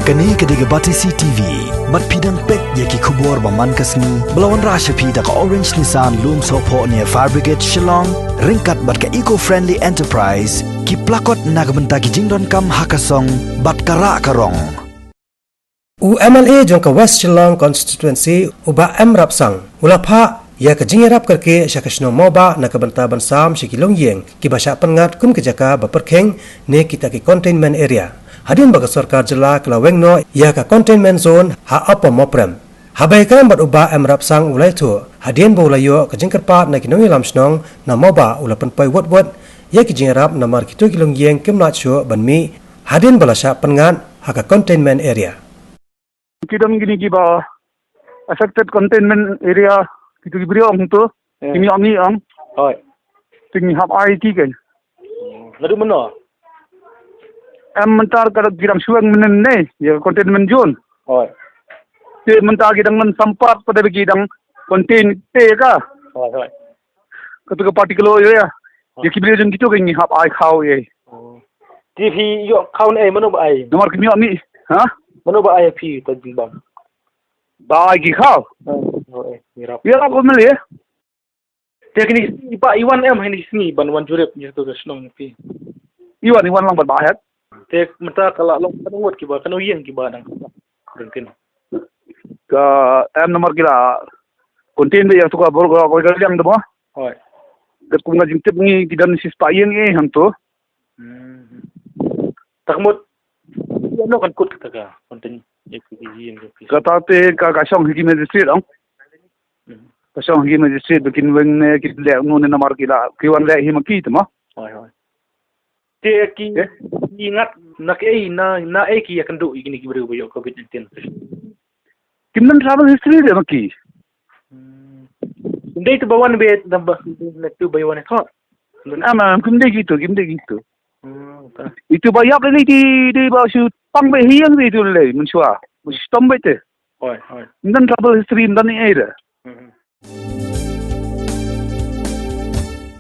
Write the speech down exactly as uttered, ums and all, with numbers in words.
Kane ka dei ka Batesi T V. Bad phi dang peit ïa ki khubor ba man ka sngi ba la wanrah sha phi da ka Orange Nissan Lumsohphoh near Fire Brigade Shillong, ryngkat bad ka Eco Friendly Enterprise, ki plakot na ka bynta ki jingdonkam ha ka song bad ka rah ka rong. U M L A jong ka West Shillong Constituency, u Bah M Rapsang, u la phah ïa ka jingïarap kyrkieh sha ka shnong Mawbah na ka bynta ban sam sha ki longïing kiba shah pynngat kum ka jaka ba pyrkhing ne kita ki containment area, hadien ba ka sorkar jylla ka la weng noh ïa ka containment zone ha Upper Mawprem. Haba ïakren bad u Bah M Rapsang, u la ïathuh, hadien ba u la ïoh ka jingkyrpad na ki nongïalam shnong na Mawbah, u la pynpoi wut wut ïa ki jingïarap namar kito ki longïing kim lah shuh ban mih hadien ba la shah pynngat ha ka containment area. Ki don kine kiba affected containment area, kito ki briew ong to, Hmm. Kine ong ni ong. Hooid. Te ngi hap ai ki kein. Naduh mynno? Em mynta ka dang, ki dang shu weng mynne ne ïa containment zone. Hooid. Te mynta ki dang ngan sampat pat da ki dang contain te ka. Hooid, hooid. Kata ka particular area. Ïa ki briew jong kito kein ngi hap ai khaw ïa. Oh. Te phi ïoh khaw ne ai, mano ba ai? Namar kim ïoh mih, ha? Mano ba ai phi ta jingbam? Ba ai ki khaw. Oh, eh, ngi rap. Ïa rap ko mele. Te kine i ba i wan em ha kine ki sngi ban wan jurip ïa to ka shnong phi? I wan, i wan lang ban ba het. Te mynta ka la long katno ngut kiba, katno ïing kiba dang ryngkin? Ka em namar ki la contain de ïa to ka bor ka, ka liang de mo. Hooid. Katkum ka jingtip ngi ki don shispah ïing eh hangto. Hmm. Te ka mut ïano kan kut kata ka contain ïa ki ïing ïa ki. Kata te ka, ka shong ha ki magistrate ong. Hmm. Ka shong ha ki magistrate ba kin weng ne kin leh no ne namar ki la ki wan leh hi ma ki te mo. Hooid, hooid. Te ki, eh? Ki ngat na kaei, na, na ei ki ïakynduh ïa kine ki briew ba ïoh covid nineteen? Kim don travel history de ma ki. Hmm. Kim dei tu ba wan be, da ba, na tu ba wan thot. Am, am, kim dei kito, kim dei kito. Hmm, ta. Itu ba ïap lei ti, ti ba shu tang be hiang de itu lei, mynshuwa. Ba shu tang be te. Hooid, hooid. Kim don travel history, kim don ei de. Hmm.